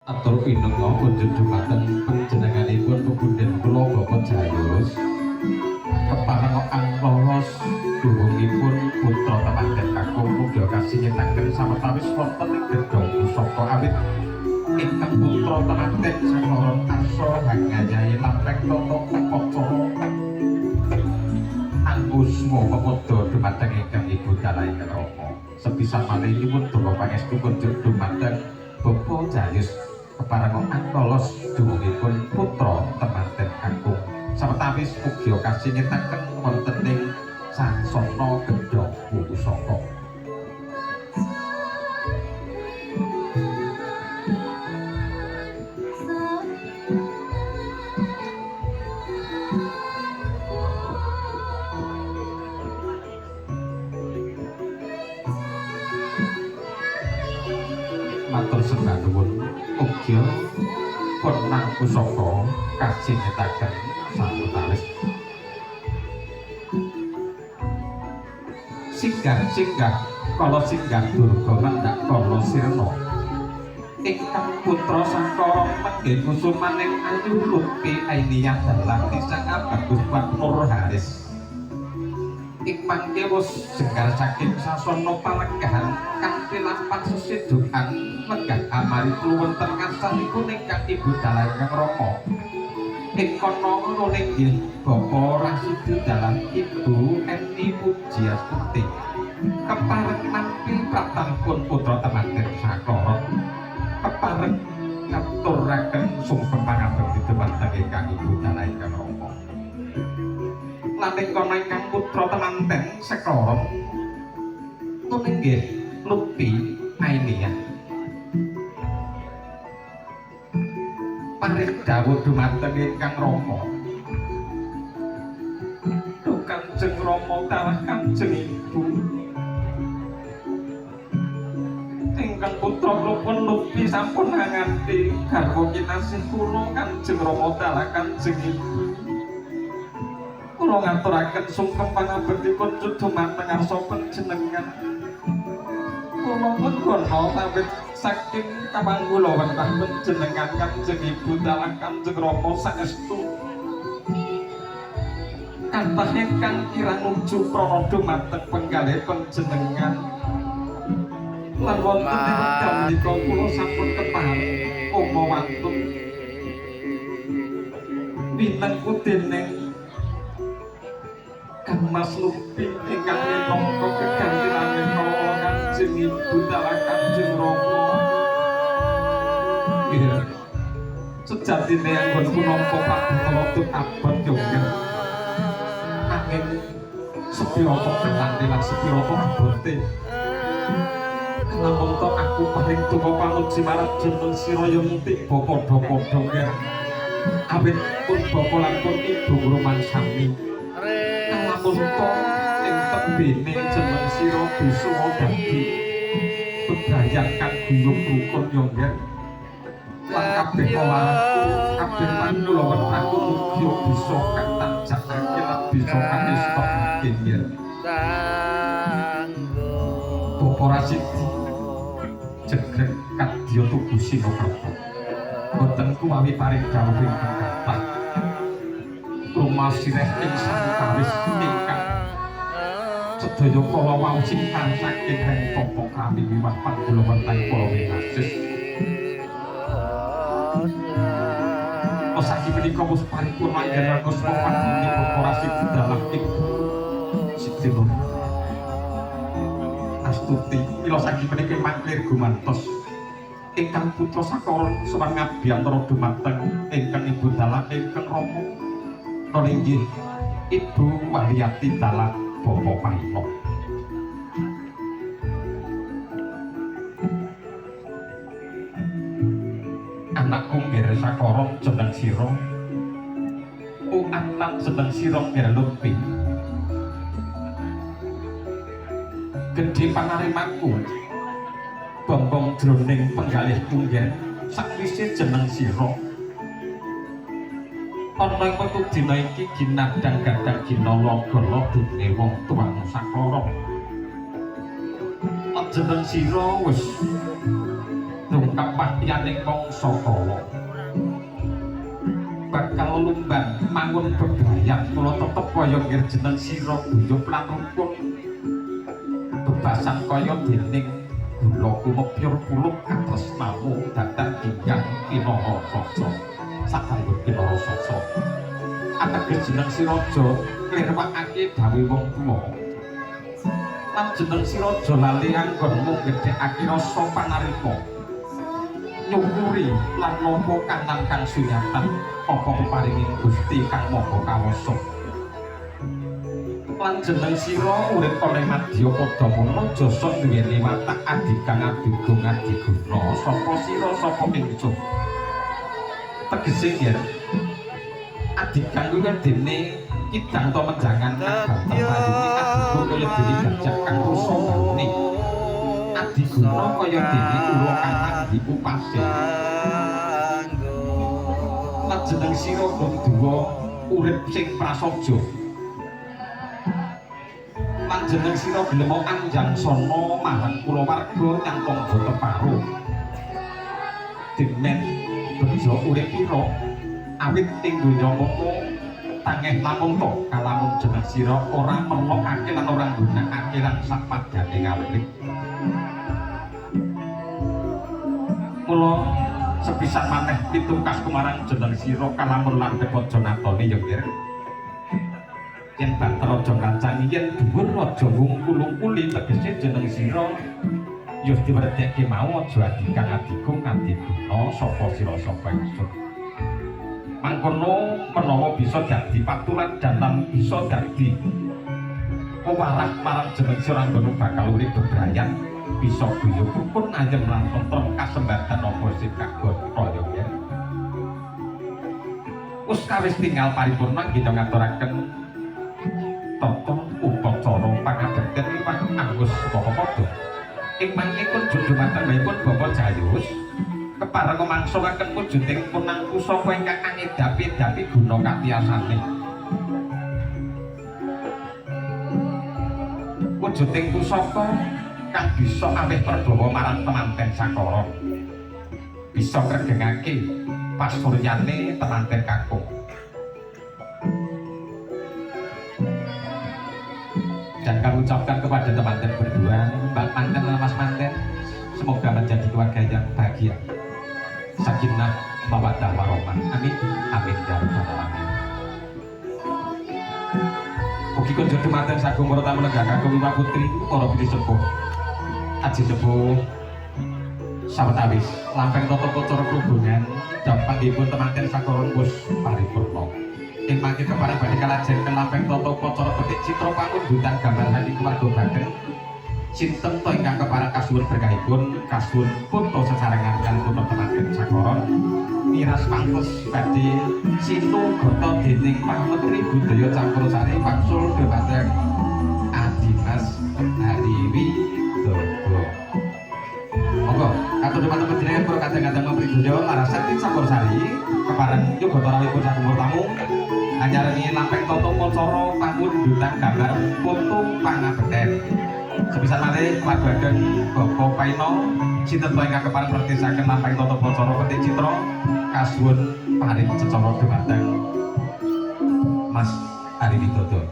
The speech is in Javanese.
Atur pinenga kunjung dumateng panjenenganipun pepunden kula Bapak Jayus. Kepareng anglolos duwungipun putra temanten kakung mugi kasingetaken sawetawis wonten ing gedhong pusaka awit ingkang putra temanten sakloron arsa hangayahi lampeng tata upacara angkusma pepodo dumateng ingkang ibu dalah ingkang rama. Sepisan malih nyuwun donga pangestu kunjung dumateng Bapak Jayus kepareng anglolos duwungipun putra temanten kakung sawetawis mugi kasingetaken wonten ing sasana gedhong pusaka. Matur sembah nuwun mugi konang pusaka kasingetaken sawetawis. Singgah-singgah kala singgah durga mendhak kala sirna ingkang putra Sangkara menggih kusumaning ayu Lutfi Ainiyah dalah Sang Bagus Nur Haris. Ing mangke wis jenggar saking sasana palegahan kanthi lampah sesedukan lenggah amari wonten ngarsanipun ingkang ibu dalah ingkang rama. Ing kono nunggih Bapak Rasidi dalah Ibu Eni Pujiastuti kepareng nampi praptanipun putra temanten Sakara kepareng ngaturaken sungkem pangabekti dumateng ingkang ibu dalah ingkang rama. Lan ing kono ingkang putra temanten Sakara tuminggih Lutfi Ainiyah paring dawuh dumateng ingkang rama. Duh Kanjeng Rama dalah Kanjeng Ibu ingkang putra kula Lutfi sampun nganti garwa kinasih kula Kanjeng Rama dalah Kanjeng Ibu. Kula ngaturaken sungkem pangabektipun dumateng ngarsa panjenengan. Kula mengkono awit saking kamanggula wentah panjenengan Kanjeng Ibu dalah Kanjeng Rama saestu kathah ingkang kirang nuju prana dumateng penggalih panjenengan. Lan wonten ing wekdal menika kula sampun kepareng uma wantun winengku dening Kang Mas Lutfi ingkang minangka kegantilane kawula Kanjeng Ibu dalah Kanjeng Rama. Nggih. Sejatine anggonku nampa pabekta abot yo nggih. Angin sepira alane lan sepira abote. Lamun tok aku paring donga pamuji marang jeneng sira yen tiba padha-padha nggih. Awit pun bapa lan pun ibu ngrumangsani. Lamun tok ing tebene jeneng sira bisa dadi bebrayan kang guyub rukun yo nggih. Lan kabeh kawaraku kabeh manula wetahku mugi bisa katanjakake lan bisa kangestokake nggih. Bapak Rasidi jegrek kadya tugu Sinakerta boten kuwawi paring dawuh ingkang kathah rumah sireh ing sawetawis ingkang sedaya kala wau singkang saking reng tapa kami wiwah panggula wentah kala winasis. Saiki menika wis paripurna anggen kusma padune Bapak Rasidi dalah Ibu Siti Nur Astuti. Mila saiki menika mangklir gumantos ingkang putra Sakara sowan ngabiyantara dumateng ingkang ibu dalah ingkang rama inggih Ibu Waliyati dalah Bapak Paino. Anakku nggih Sakara jeneng sira uat lan jeneng sira nggih Lutfi gedhe panarimaku bombong jroning penggalihku nggih sakwise jeneng sira ana ing wektu dina iki ginadang gadang ginala dene wong tuamu Sakara. Jeneng sira wis dongkap Kepahyaning mangsa kala. Bakal lumban mangun bebrayan kula tetep kaya ngir jeneng sira guyub lan rukun. Bebasan kaya dening gula kumepyur puluk katresnamu dhateng Hyang Kinara Sasa. Sakanggo Kinara Sasa. Ateges jeneng sira aja klirwakake dawuh wong tuwa. Lan jeneng sira aja lali anggonmu gedhekake rasa panarima. Nyukuri lan nampa kanan kang sunyatan apa peparinging Gusti Kang Maha Kawasa. Lan jeneng sira urip ana ing madya padamana jasa duweni watak adigang adigung adiguna sapa sira sapa ingsun. Tegese yen adigang kuwi dene kidang ta menjangan kang banter payune adigung kaya dene gajah kang rusa bangune. Adiguna kaya dene ula kang andi upase. Lan jeneng sira duwa urip sing prasaja. Lan jeneng sira gelem anjangsana marang kulawarga kang tangga teparo. Demen bejo urip ira awit ing donya moko tangeh lamun to kalamun jeneng sira ora merlokake lan ora nggunakake lan sapadane ngawit. Mula sepisan maneh pitungkas kumarang jeneng sira kalamun lan aja natoni ya nggih. Yen banter aja ngrancangi, yen dhuwur aja wungkul-ungkuli, tegese jeneng sira ya diwedhekke mau aja adigang adigung adiguna sapa sira sapa ingsun. Mangkono menawa bisa dadi patuladan lan bisa dadi pewarah marang jeneng sira anggone bakal urip bebrayan bisa guyub rukun ayem lan tentrem kasembatan apa sing kagono ya nggih. Wis kawis tinggal paripurna kita ngaturaken tata upacara pangabekten liwat anggus Bapak Padha. Ing mangke kunjung dumateng pun Bapak Jayus kepareng mangsungaken wujuding punang pusaka ingkang angedapi-dapi guna katiasane. Wujuding pusaka kang bisa awih perbawa marang temanten sakara. Bisa ngregengake pasuryane temanten kakung. Dan kami ucapkan kepada teman-teman berdua, Mbak Manten dan Mas Manten, semoga menjadi keluarga yang bahagia, sakinah, mawaddah warahmah. Amin, amin ya rabbal alamin. Ugi kunjung dumateng sagung para tamu lenggah kakung Iwa Putri, para bini sepuh, aji sepuh, sawetawis lampeng tata upacara hubungan dampakipun temanten sakara wus paripurna. Ing mangke kepareng badhe kalajengaken lampeng tata upacara petik citra pamundutan gambar hati keluarga Bageng. Sinten to ingkang kepareng kasuwun berkahipun kasuwun foto sesarengan kaliyan putra temanten sakara miras pantes badhe sinugata dening Pak Menteri Budaya Campursari wangsul dumateng Adimas Hariwidodo. Monggo katur dumateng panjenengan para kadang-kadang Menteri Budaya Larasati Campursari kepareng yoga rawuhipun sagung tamu anyarengi lampeng tata upacara pamundutan gambar foto pangabekten. Sepisan malih keluarga ageng Bapak Paino sinten to ingkang kepareng praktisaken lampeng tata upacara petik citra kasuwun paring secara dumateng Mas Hariwidodo.